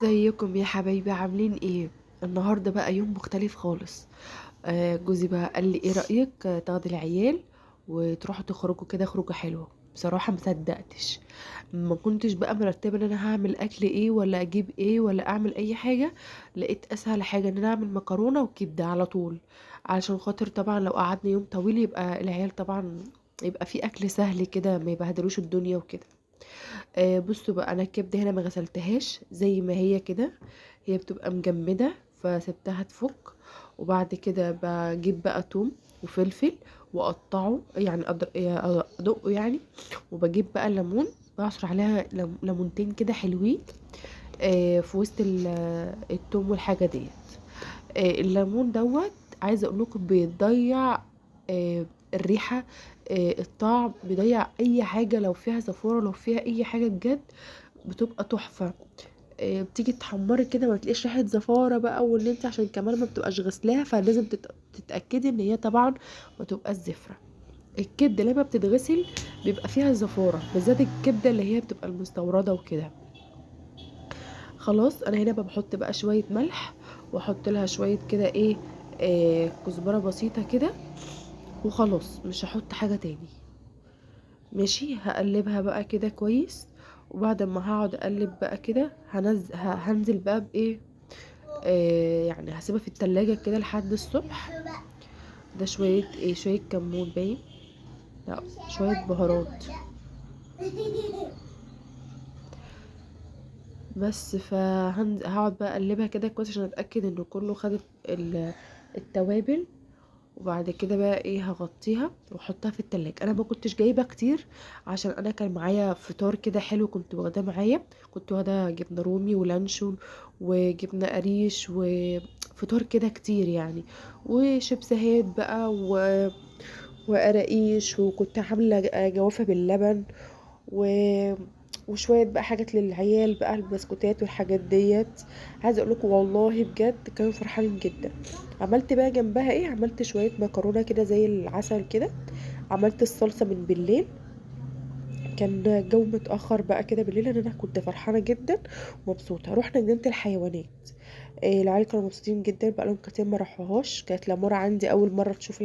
ازيكم يا حبايبي؟ عاملين ايه النهارده؟ بقى يوم مختلف خالص. جوزي بقى قال لي ايه رايك، تاخدي العيال وتروحوا تخرجوا كده خروجه حلوة. بصراحة ما صدقتش، ما كنتش بقى مرتبه ان انا هعمل اكل ايه ولا اجيب ايه ولا اعمل اي حاجة. لقيت اسهل حاجة ان انا اعمل مكرونه وكبده على طول، علشان خاطر طبعا لو قعدنا يوم طويل يبقى العيال طبعا يبقى في اكل سهل كده، ما يبهدلوش الدنيا وكده. بصوا بقى، انا الكبده هنا ما غسلتهاش، زي ما هي كده، هي بتبقى مجمده فسبتها تفك. وبعد كده بجيب بقى توم وفلفل واقطعه، يعني ادقه يعني. وبجيب بقى ليمون، بعصر عليها ليمونتين كده حلوين، في وسط التوم والحاجة ديت. الليمون دوت عايزه اقول لكم بيضيع، الريحة، الطعم، بيضيع اي حاجة لو فيها زفاره، لو فيها اي حاجة بجد بتبقى تحفة. بتيجي تحمري كده ما تلاقيش ريحه زفاره بقى، وان انت عشان كمان ما بتبقاش غسلاها، فلازم تتاكدي ان هي طبعا ما تبقاش زفره. الكبده لما بتتغسل بيبقى فيها زفاره، بالذات الكبده اللي هي بتبقى المستورده وكده. خلاص انا هنا بحط بقى شوية ملح، واحط لها شوية كده ايه، كزبره بسيطة كده، وخلاص مش هحط حاجة تاني. ماشي، هقلبها بقى كده كويس. وبعد ما هقعد اقلب بقى كده هنزل بقى بايه، يعني هسيبها في التلاجة كده لحد الصبح. ده شوية ايه، شوية كمون باين، لا شوية بهارات بس. هقعد بقى اقلبها كده كويس عشان اتاكد انه كله خد التوابل. وبعد كده بقى ايه، هغطيها واحطها في التلاجة. انا ما كنتش جايبه كتير عشان انا كان معايا فطار كده حلو كنت واخداه معايا، كنت واخده جبنه رومي ولانشون وجبنه قريش وفطار كده كتير يعني، وشيبسات بقى وقراقيش، وكنت عامله جوافه باللبن وشوية بقى حاجات للعيال بقى، البسكوتات والحاجات ديت. عايزه اقول لكم والله بجد كانوا فرحانين جدا. عملت بقى جنبها ايه، عملت شوية مكرونه كده زي العسل كده، عملت الصلصه من بالليل، كان الجو متاخر بقى كده بالليل، لان انا كنت فرحانة جدا ومبسوطة. رحنا جنينة الحيوانات، العيال كانوا مبسوطين جدا، بقى لهم كتير ما راحوهاش، كانت لمورة عندي اول مرة تشوف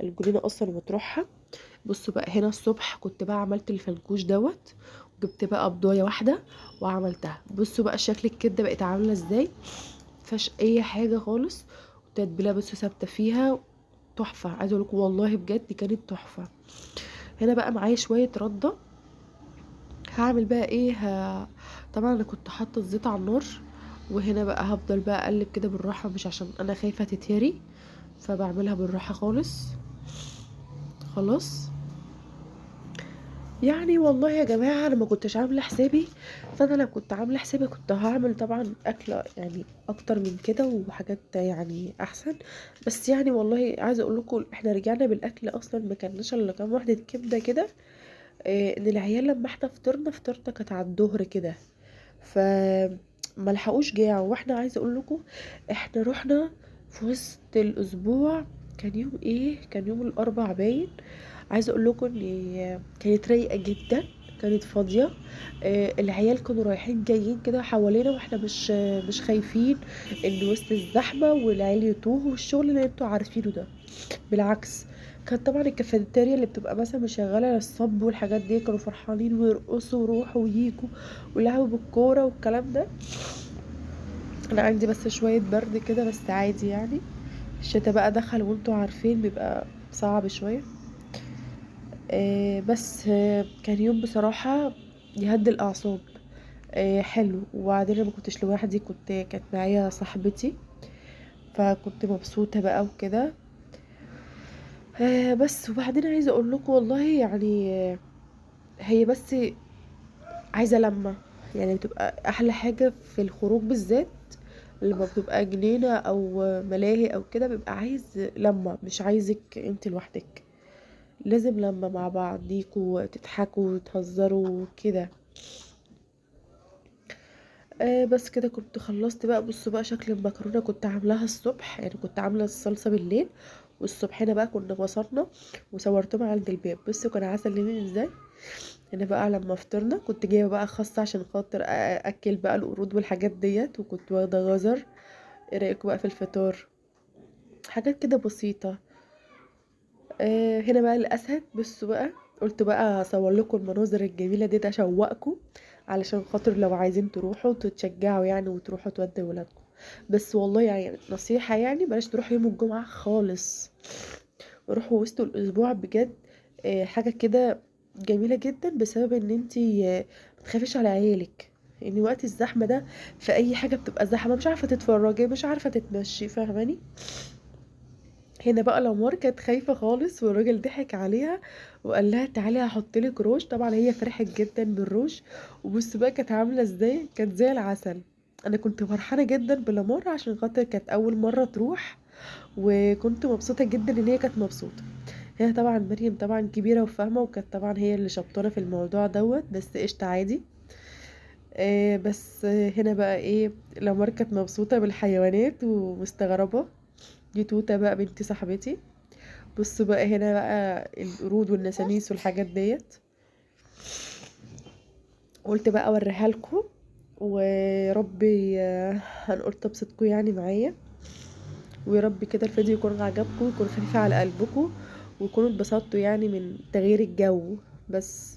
الجنينة اصلا وتروحها. بصوا بقى هنا الصبح كنت بقى عملت الفنكوش دوت، وجبت بقى بضايه واحدة وعملتها. بصوا بقى شكل الكبده بقت عامله ازاي، مفيهاش اي حاجة خالص، والتتبيله بس ثابتة فيها، تحفة. عايزه اقول لكم والله بجد كانت تحفة. هنا بقى معايا شوية رده، هعمل بقى ايه، طبعا انا كنت حاطه الزيت على النار، وهنا بقى هفضل بقى اقلب كده بالراحة، مش عشان انا خايفة تتهري، فبعملها بالراحة خالص. خلاص يعني والله يا جماعة انا ما كنتش عامله حسابي، فانا لو كنت عامله حسابي كنت هعمل طبعا اكله يعني اكتر من كده وحاجات يعني احسن. بس يعني والله عايزه اقول لكم احنا رجعنا بالاكل اصلا ما كناش الا كام واحدة كبده كده، ان العيال لما احنا فطرنا فطرنا كانت على الظهر كده، فما لحقوش جاعوا. واحنا عايزه اقول لكم احنا رحنا في وسط الاسبوع، كان يوم ايه، كان يوم الاربع باين. عايزه اقول لكم ان كانت رايقة جدا، كانت فاضية، العيال كانوا رايحين جايين كده حوالينا، واحنا مش خايفين ان وسط الزحمة والعيال يتوهوا والشغل اللي انتوا عارفينه ده. بالعكس كانت طبعا الكافيتيريا اللي بتبقى مثلا مشغله للصب والحاجات دي، كانوا فرحانين ويرقصوا ويروحوا وييجوا ويلعبوا بالكورة والكلام ده. انا عندي بس شوية برد كده بس عادي يعني، الشتا بقى دخل وانتوا عارفين بيبقى صعب شوية. بس كان يوم بصراحة يهدي الأعصاب، حلو. وبعدين أنا ما كنتش لوحدي، كانت معايا صاحبتي، فكنت مبسوطة بقى وكده. بس وبعدين عايزة أقول لكم والله هي بس عايزة لمة، يعني بتبقى أحلى حاجة في الخروج بالذات لما بتبقى جنينة أو ملاهي أو كده، بيبقى عايز لمة، مش عايزك انت لوحدك، لازم لما مع بعضيكوا تضحكوا وتهزروا كده. بس كده كنت خلصت بقى. بصوا بقى شكل المكرونه كنت عاملاها الصبح، يعني كنت عامله الصلصه بالليل، والصبح هنا بقى كنا وصلنا وصورتهم عند الباب. بصوا كان عسل لمين ازاي. هنا بقى لما فطرنا كنت جايبه بقى خاصة عشان خاطر اكل بقى القرود والحاجات ديت، وكنت واخده غزر. ايه رايكم بقى في الفطار؟ حاجات كده بسيطة. هنا بقى الاسد. بصوا بقى قلت بقى اصور لكم المناظر الجميلة دي اشوقكم علشان خاطر لو عايزين تروحوا تتشجعوا يعني وتروحوا تودوا ولادكم. بس والله يعني نصيحة، يعني بلاش تروحوا يوم الجمعة خالص، روحوا وسط الاسبوع بجد. حاجة كده جميلة جدا، بسبب ان انتي متخافيش على عيالك، ان وقت الزحمة ده في اي حاجة بتبقى زحمة، مش عارفه تتفرجي، مش عارفه تتمشي، فاهماني؟ هنا بقى لمار كانت خايفة خالص، والراجل ضحك عليها وقال لها تعالي هحط لك روج. طبعا هي فرحت جدا بالروج، وبص بقى كانت عامله ازاي، كانت زي العسل. انا كنت فرحانة جدا بلامار عشان خاطر كانت اول مرة تروح، وكنت مبسوطة جدا ان هي كانت مبسوطة. هي طبعا مريم طبعا كبيرة وفاهمه، وكانت طبعا هي اللي شبطانه في الموضوع دوت، بس قشطه عادي. بس هنا بقى ايه، لامار كانت مبسوطة بالحيوانات ومستغربه. دي توته بقى بنتي صاحبتي. بصوا بقى هنا بقى القرود والنسانيس والحاجات ديت، قلت بقى اوريها لكم، وربي هنقول تبسطكم يعني معايا، ويا رب كده الفيديو يكون عجبكم ويكون خفيف على قلبكم، ويكونوا اتبسطتوا يعني من تغيير الجو بس.